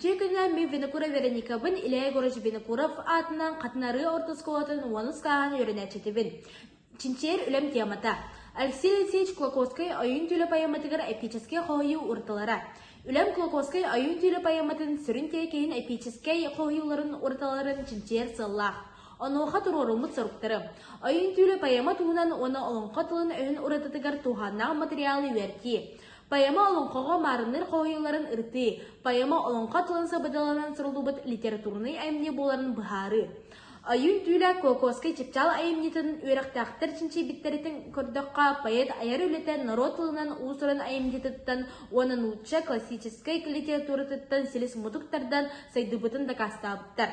Үтүө күнүнэн мин Винокуров Вероникабын Илья Егорович Винокуров аатынан Хатынарыы орто оскуолатын уонус кылааһын үөрэнээччитибин. Чинчийэр үлэм темата Алексей Алексеевич Кулаковскай Ойуун түүлэ поэматыгар эпическэй хоһуйуу уратылара. Үлэм Кулаковскай Ойуун түүлэ поэматын сүрүн тиэкиһин эпическэй хоһуйууларын уратыларын чинчийэр сыаллаах. Онуоха туруоруммут соруктары Ойуун түүлэ поэма туһунан уонна олоҥхо тылын-өһүн уратытыгар туһааннаах матырыйаалы үөрэтии. Поэма олоҥхоҕо маарынныыр хоһуйууларын ырытыы, поэма олоҥхо тылын сабыдыаланан суруллубут литературнай айымньы буоларын быһаарыы. Ойуун түүлэ Куокуоскай чыпчаал айымньытын үөрэхтээхтэр чинчийбиттэриттэн көрдөххө, поэт айар үлэтэ норуот тылынан уус-уран айымньытыттан уонна нуучча классическай литературатыттан силис-мутук тардан сайдыбытын дакаастаабыттар.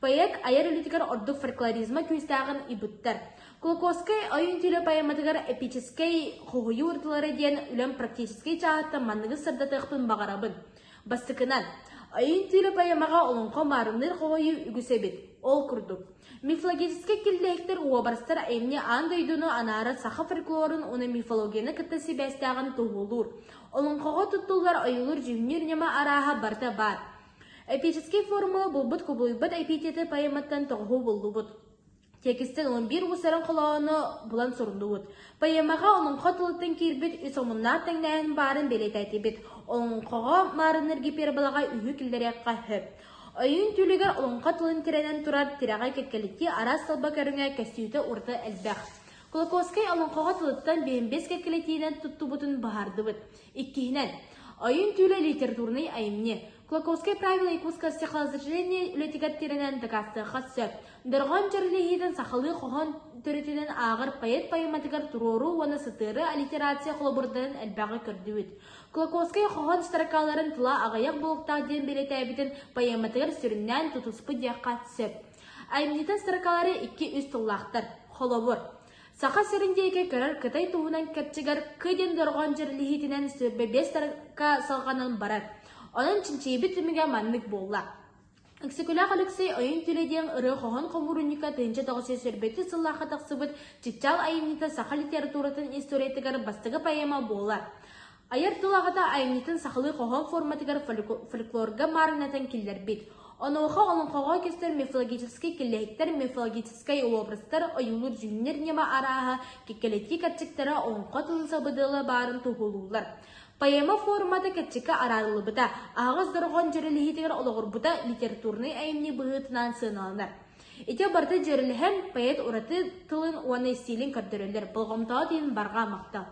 Поэт айар үлэтигэр ордук фольклоризма күүстээҕин ыйбыттар. Кулаковскай Ойуун түүлэ поэматыгар эпическэй хоһуйуу ырытылара диэн үлэм практическай чааһыттан манныгы сырдатыахпын баҕарабын. Бастакынан, Ойуун түүлэ поэмаҕа олоҥхо маарынныыр хоһуйуу үгүс эбит. Ол курдук, мифологическай киллэһиктэр уобарастар айымньы аан дойдуну анаарар саха фольклорун уонна мифологияны кытта сибээстээҕин туоһулуур. Олоҥхоҕо туттуллар ойуулуур-дьүһүннүүр ньыма арааһа барыта баар. Эпическэй формула булбут кубулуйбат эпитеты поэматтан тоҕоһуу буллубут. Тиэкистэн 11 уусарын холоону булан суруннубут. Поэмаҕа олоҥхо тылыттан киирбит үс омуннаах тэҥнээһин баарын бэлиэтээтибит. Олоҥхоҕо маарынныр гиперболаҕа үһү киллэриэххэ сөп. Ойуун түүлүгэр олоҥхо тылын тирэнэн турар тирэҕи кэккэлитии араас талба көрүҥэ көстүүтэ ураты элбэх. Кулаковскай олоҥхоҕо тылыттан биһимбиэс кэккэлэтиинэн туттубутун быһаардыбыт. Иккиһинэн, ойуун түүлэ литературнай айымньы. Кулаковскай правила якутского стихосложения үлэтигэр тирэнэн дакаастыахха сөп. Дорҕоон дьарылыһыытын сахалыы хоһоон төрүтүнэн ааҕар поэт поэматыгар туруоруу уонна сытыары аллитерация холобурдарын элбэҕи көрдүбүт. Кулаковскай хоһоон строкаларын тыла аҕыйах буолуохтаах диэн бэлиэтээбитин поэматыгар сүрүннээн тутуспут диэххэ сөп. Айымньытын строкалары икки-үс тыллаахтар. Холобур, Саха сирин диэки көрөр Кытай туһунан кэрчигэр Кы диэн дорҕоон дьэрэлиһиитинэн 25 строка салҕанан барар. Онон чинчийбит түмүгэ маннык буолла. Өксөкүлээх Өлөксөй Ойуун түүлэ диэн ырыа-хоһоон хомуурунньука 1987 сыллаахха тахсыбыт Чыпчаал айымньыта саха литературатын историятыгар бастакы поэма буолар. Айар тыл аҕата айымньытын сахалыы хоһоон форматыгар фольклорга маарыннатан киллэрбит. Онуоха олоҥхоҕо көстөр мифологическай киллэһиктэр, мифологическай образтар, ойуулуур-дьүһүннэр ньыма арааһа, кэккэлэтии кэрчиктэрэ олоҥхо тылын сабыдыала баарын туоһулууллар. Поэма формата кэрчиккэ араарыллыбыта, аһаҕас дорҕоон дьүөрэлэһиитигэр олоҕурбута литературнай айымньы быһыытынан сыаналанар. Ити барыта дьүөрэлэһэн, поэт ураты тылын уонна истиилин көрдөрөллөр, болҕомтоҕо иһин барҕа махтал.